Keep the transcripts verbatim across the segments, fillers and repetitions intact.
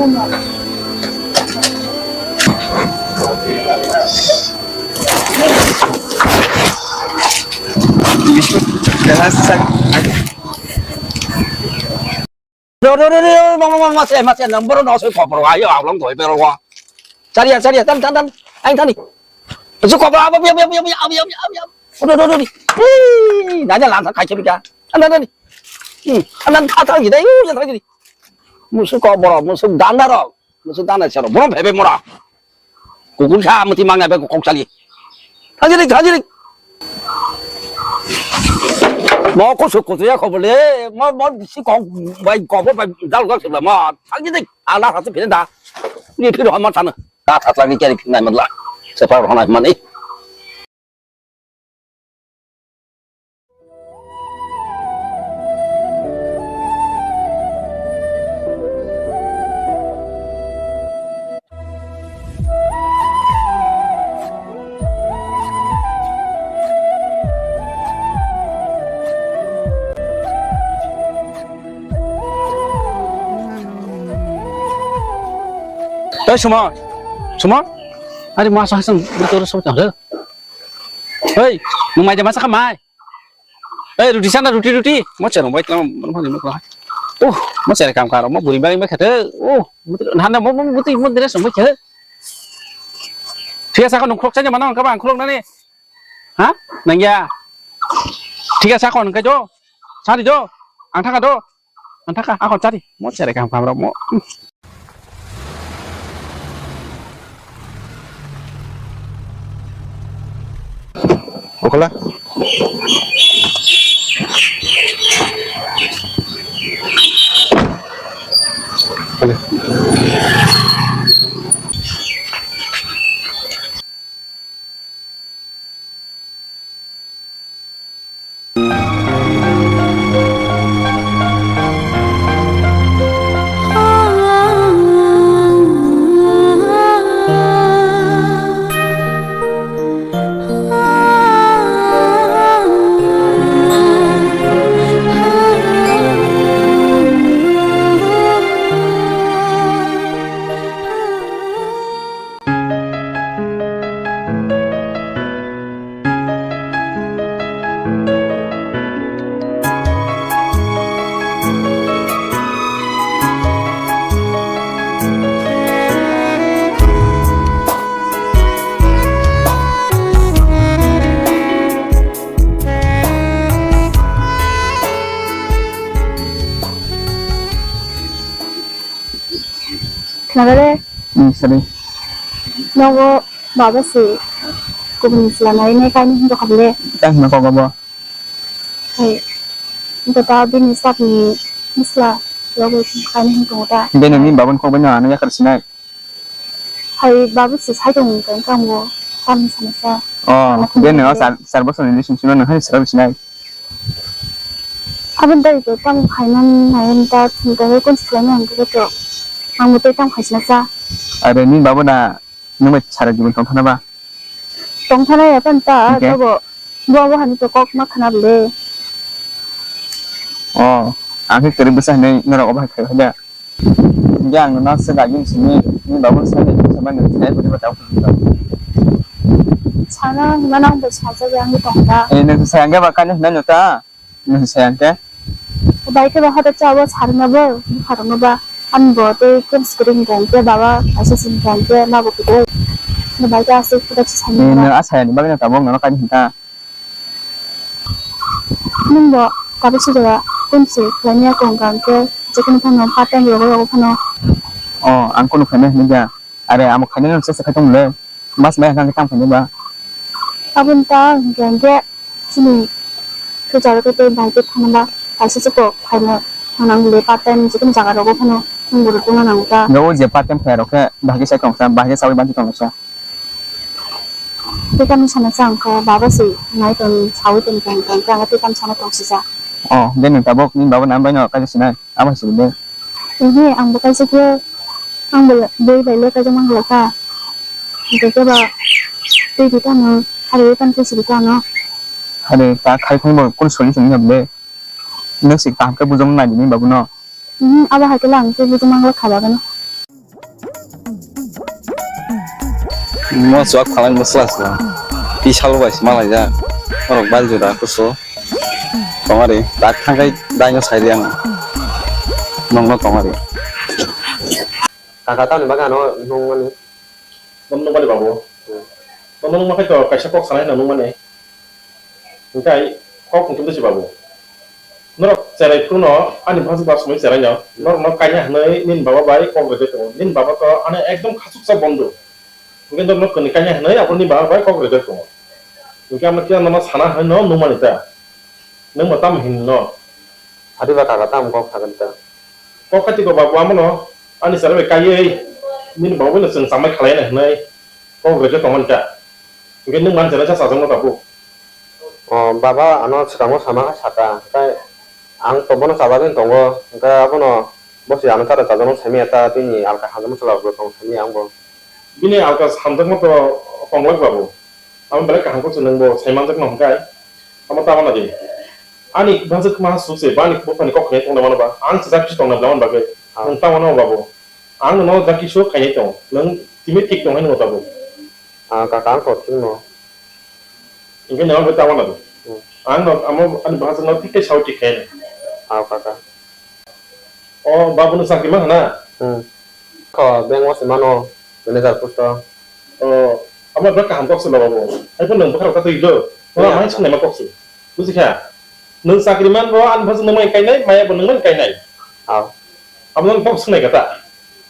Ro, ro, ro, ro, ma, ma, ma, ma, se, ma, se, nang boro no se khopor wa, yo, aulong doi pero wa. Chari ya, chari ya, tan, tan, tan, ang tani. Su khopor, abi, abi, abi. Ro, ro, ro, ro. Hii, nanya lang, kai chori ka. Tan, tan, tan. Hmm, tan, tan, tha, tha, gidai, u, ya, tha, gidai. Musu khopor, musu danda ro, musu danda chero, boro phebe mora. Kukur kha, muti mangna be kok sali. Thajiri, thajiri. Mo ko su ko ya ko bole. Mo, mo si ko bai ko bo bai dal ko se mo. Thajiri. Ala ha se phe da. Ni phi ro ma sana. Ta tha tha ni kari phi na ma la. Se pa ro na ma ni. Tei Sumo, Sumo, ari ma sa hasam, betul betul. Hei, nwng mai de masa kha mai. Hei, ruti sana, ruti, ruti. Mo cherong bai tlam, mo ni mo kha. Uh, mo chere kam karo, mo buri bai bai khate. Uh, mo handa mo mo mo ti mo dire song bai khate. Thik asa ko nung khok chanya mana ka bang khok nani. Ha? Nang ya. Thik asa ko nung ka jo. Sari jo. Ang thaka do. Ang thaka, ako chari. Mo chere kam kam ro mo. Okala. Khna re? Hmm, sari. Nogo baba se kubun sila nai ne kaini hindo kable. Tang na kogo bo. Hai. Hindo ta bini sap ni misla logo kaini hindo ta. Bini ni babun kok bini ano yakar sinai. Hai baba se sai tong kang kang bo. Tam sana sa. Oh, bini o sar sar bosor ni sum sum no hai sar sinai. Aboni tei bo tamo khainani nai ta thwngkhe kun swlaimani ang khe to. Ang bo tei tamo khaisina cha. Are ni babo na nung bai sara jibon tong thana ba? Tong thana ya pan ta. Hingke? Tabo bo abo hani to kok ma khana bole. Oh, ang khe kwrwi bwsa hinwi norok obo hai khai phai da. Hingke ang nono swkagwi simi, nini babuni sai nai, sai mani, sai bwtwi bwtwi. Sana hwnmano ang bo sajagwi ang tong da. Eh, nwng sai hwnke ba kani hwnai no ta? Nwng sai hwnke? Bai khe ba hoda cha bo sarna bo, bupharokno ba. Ani bo tei kem screen hwnka hwnkhe baba kaisa se hwnka hwnkhe ma bo kwtwi. Bai khe aswk hoda cha sani. Eh, nwng a sayani bagwi no tabuk nono kani hwnka? Nwng bo tabuk se jora kun se khlaimya kong kang khe je kunu phano part time rogo rogo phano. Oh, ang kunu khaina hinwi da. Are amo khaina nang se se khai tong le. Mas mai hang tang khaina ba. Aboni ta hingke hingke chini future khe tei bai khe thangna ba kaisa se kok khaina thang nang le part time je kunu jaga rogo phano nwng bo rwtwng nang ta. Nga o je part time khlai rok khe bahai khe sai tong sa, bahai khe saui banchi tong sa. Tei tamo sana chang kha, baba se nai tong, saui tong, tong, tong, tong, tei tamo sana tong sijak. Oh, de nwng tabuk nini baba nang bai no kaisa sinai, abo hai sibide. Ehe, ang bo kaisa khe, ang bo bui bai le kaisa mang kha. Hingke khe ba, tei di tamo, hari pan khe sidi tamo. Hari ta khai khong bo kun soli sini hamde. Nwng sik kaham khe bujong nai di nini babu no. Mhm, abo hai khe lang khe bujong mang kha ba gano. Mo chuak phalai mo sla sla. Pi salo bai sma laijak. Norok bail juda kusu. Tongari, tak thangkai daino saidi ang. Nongno tongari. Kaka tamni bagwi ano nungmani. Nong nungmani babu. Hmm. Nong nungma khai to kaisa kok sanai no nungmani. Hingkai kok hingkhe bwsi babu. Norok cherai phuru no ani bhajak ba sumui cherai no. Norok no kanya hwnwi nini baba bai kok rwgwi tongo. Nini baba to ano ekdom khachuksa bondo. Hingke norok kwnwi kanya hwnwi abo nini baba bai kok rwgwi tongo. Hingke ano khe ano sana hwnwi no nungmani ta. Nwng bo tamo hini no? Sadi ba kaka tamo kok sagani ta. Kok kati ko babu amo no. Ani sara bai kaiwi nini baba bai no chwng chamai khalai na hwnwi kok rwgwi tongmani ta. Hingke nwng man cherai sa sajak no tabuk. O baba, ano swkango sama khe saka, hwnkhe ang to bono chajagwi tongo, hwnkhe abono bosi ano chara chajakno saimanya ta, bini alka hamjakma chwla rok tong saimanya ang bo. Bini alka hamjakma to tonglak babu, amo belai kaham kok se nwng bo saimanjakno hwnkhe, amo tamo nadi. Ani bwswk ma suk se, bani buphani kok khnai tongna mano ba, ang chajak kisi tongna bwla mani bagwi, ah, nwng tamo no babu. Ang no jak kisi khainai tong, nwng timi thik tong hai nw tabuk. Ah, kaka, ang to thik no. Hingke nang bai tamo nadi. Hmm. Ang no amo ani bwswk no thik khe sao thik khe. Aw kaka. O babu no chakri man hana? Hmm. Ko bank o se mano manager post o. O amo bwrok kaham kok se babu. Ai phone nang bwkha rok ta twi do. Wala mai sunai ma kok se. Buji kha. Nang chakri man bo ani bwswk no mai kainai, maya bo nang mai kainai. Aw. Amo nang kok sunai kata.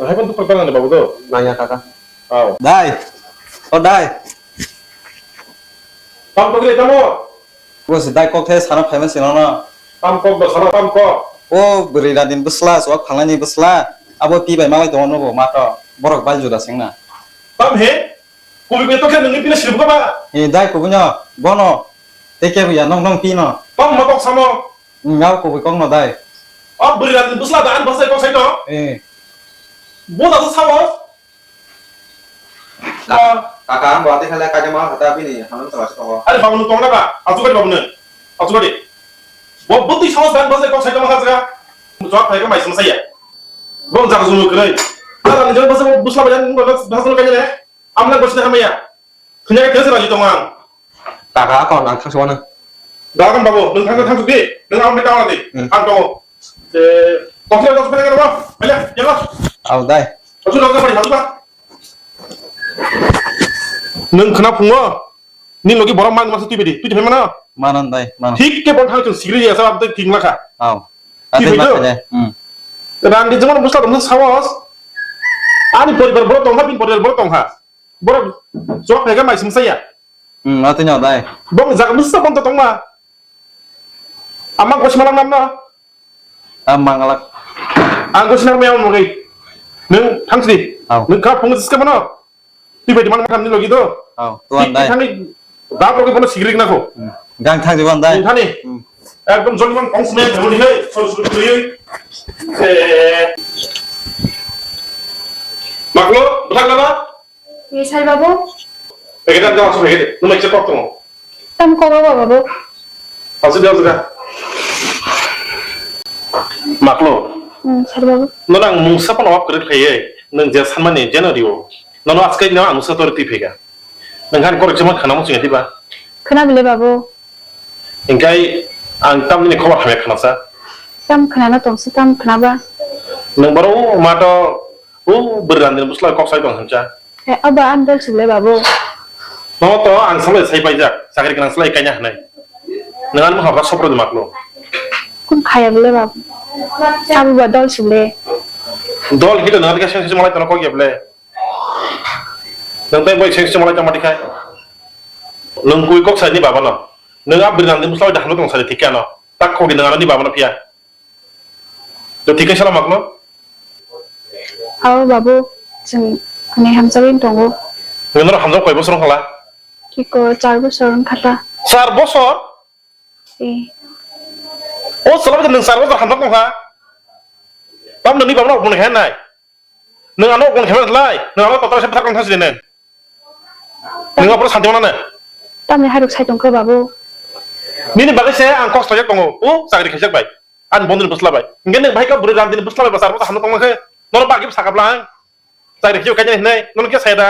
Hai phone tu kok nang babu do. Nang ya kaka. Aw. Dai. O dai. Tam kok le tamo. Bo se dai kok the sana phaima se nono. Tam kok do sana tam kok. O bwrwi radin bwsla, chuak phalnani bwsla. Abo pi bai malai tongo nugo mato. Borok bai juda sengna. Tam he? Kubui kubui tokhe nungni pina sirbuka ba? E dai kubui no, bono. Tei kebo ya nong nong pi no. Tam ma kok samo. Ngao kubui kok no dai. O bwrwi radin bwsla da an bwsai kok sai to. E. Bo da sa sao. Ka-, kaka, ang bo atwi khaile kaisa ma hata bini hamya bwsala se tongo. Are babu nwng tongna ba? Achukari babu nwng. Achukari. Bo bwtwi saos dan bwsai kok sai tongma kha jaga. Jawab phai kha mai sung saya. Bo jaga jumu kwrwi. Ala ni jawab bwsai bwsla bai nwng bwsla bai ne. Amla bwsai hamya. Thunya khe these raji tongo ang. Kaka, ako ang thangsi wano. Dagan babu, nwng thangsi thangsi di. Nwng ang bita wano di. Hmm. Ang tongo. Je, kopi kopi kopi kopi. Ayo, ya. Au dai. Asu dai, asu dai. Nwng khna phungo, ni logi borok man masa twi bidi, twi phai mano? Manan dai, manan. Thik khe bon thang chwng sigri ya sa, abdai thik lakha. Au. Twi phai do. Hmm. Rang di jemon bwsla dong sawas. Ani poribar borok tongkha, bin poribar borok tongkha. Borok chok phai khe mai sum saya. Hmm, atwi no dai. Bong jaga bwsa bon to tongma. Ama kosi malang nam no. Ah, mangalak. Ang kosi nang meyang mogai. Nwng thangsi. Au. Nwng kha phung siska mano. Twi bai man tham ni logi do. Au, tuan dai. Thangni dap rogi bono sigrik na ko. Hmm. Gang thang diban dai. Nwng thani. Hmm. Ekdom joli man kong sumai thangni hai. Sor sor kri. Eh. Maklo, bthak na ba? Ni sai babu? Pegede ang jawa sumai gede. Nwng mai chepok tongo. Tam kok ba babu? Asuk dia sudah. Maklo. Hmm, sai babu. Nono ang mungsa phano wap kwrwi khlaiwi, nwng je sanmani jeno riwo. Nono aswk no ang mungsa tor twi phega. Nwng han korok jemon khana muchung diba? Khna bile babu. Hingkai ang tamni khobor hamya khnasa. Tam khnana tongsi tam khnaba. Nwng boro o mato o bwrwi randini bwsla kok sai tong hwncha. Eh, aba ang dol sibile babu. Nono to ang samle sai paijak, chakri gwnang slai kanya hwnai. Nwng ano habra sopro de maklo. Kun khaya bile babu. Abo ba dol sibile. Dol hito nwng adike seng seng malai tono kok ya bile. Nwng tei bai seng seng malai tong mati khai. Nwng kui kok sai ni baba no. Nwng a bwrwi nang di bwsla bai dahlo tong sari thik khe ano. Tak kok di nwng ano ni baba no phiya. To thik khe sala makno. Abo babu, chwng kwnwi hamjagwi tongo. Nwng norok hamjak koi bosor wngkha la? Kiko char bosor wngkha ta. Char bosor? Eh. O chwla bai nwng char bosor hamjak tongkha. Tam nwngni baba no buni khe nai. Nwng ano buni khe nai, nwng ano kotor se bwthar kong thang sini nai. Nwng aphuru santi mano ne? Tamni hairok sai tongkha babu. Nini bagwi se ang kok sajak tongo. O chakri khaijak bai. Ani bondini bwsla bai. Hingke nwng bahai kha bwrwi randini bwsla bai bwsar bwsar hamno tongma khe. Nono bagwi bwsa kapla ang. Chakri khaijak khaijak hinai. Nono khe saya da.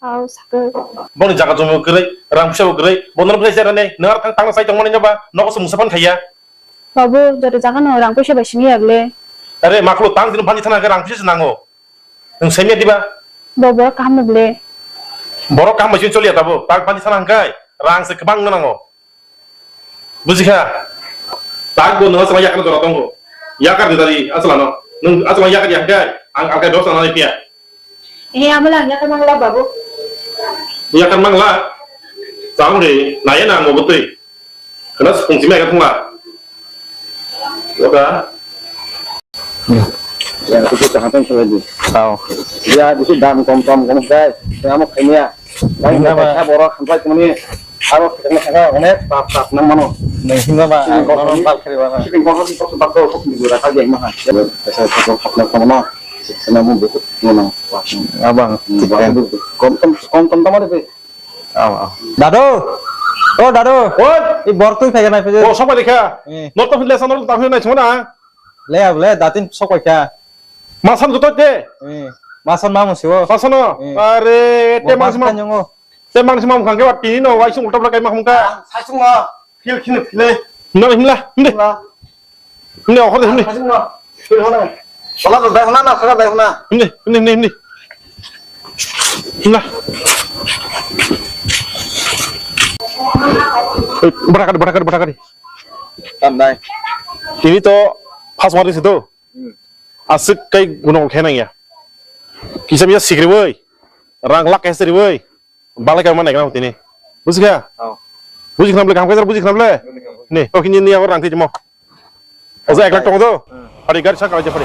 Aw, sakhe. Boni jaga jomi kwrwi, rang puisa bo kwrwi, bo nono belai jera nei, nwng aro tang tangna sai tongmani no ba, nogo se mungsa phan khaiya. Babu, joto jaga no rang puisa bai simi ya bole. Are, maklo tang dino bhani thana khe rang puisa se nango. Nwng saimya diba? Bo borok kaham no bole. Borok kaham bai simi choliya tabo, tak bhani thana hwnkhe rang se kwbang no nango. Bujikha? Tak bo nwng achwla yakar jora tongo. Yakar di dari achwla no. Nwng achwla yakar ya hwnkhe ang alkai dos na nai phiya. Eh, amo lang yakar mangla babu. Yakar mangla? Chang de, naya na mo butui. Kana sung simi yakar thungla. Oka. Ya, itu cahatan saya di. Tahu. Ya, itu dam tom tom kamu guys. Saya mau kayaknya. Ini apa? Saya borok sampai kemana? Aro khakna thangkha onek tap tap nang mano. Nang himba ba, sini kok normal kok bal khari ba. Sini kok kok kok bak kok kok ni gura ka jeng ma ha. Pesa kok kok khapna khamana. Sini mo buhut mano. Abang, hmm, tikan. Kom tom kom tom tama de. Aw, aw. Dadu. O dadu. Oi. I bor twi phai nai phai. O sok bai kha. Eh. Nor to phile sa nor ta phai nai chona. Le ab le datin sok bai kha. Masan joto te. Eh. Masan ma musibo. Masan no. Eh. Are te masan ma. Te mang sima mukang ke wat tini no wai sung ulta ulta kai ma khumka. Sai sung no. Phil khini phile. No himla. Himde. Himla. Himde okhor de himde. Sai sung no. Phil hona. Sala to dai hona na sala dai hona. Himde himde himde himde. Himla. Oi, bora kari bora kari bora kari. Tam dai. Tini to pas wari situ. Aswk kai gunokol khe nangya. Kisa misa sikriwi, rang lak kaisa riwi, balai kama nai kana tini. Bujikha? Oh. Bujikha nable, kam kaisa bujikha nable? Ni, o kini ni agor rang tijmo. Oja ek lakh tong do? Hmm. Hari gari sa kalai je hari.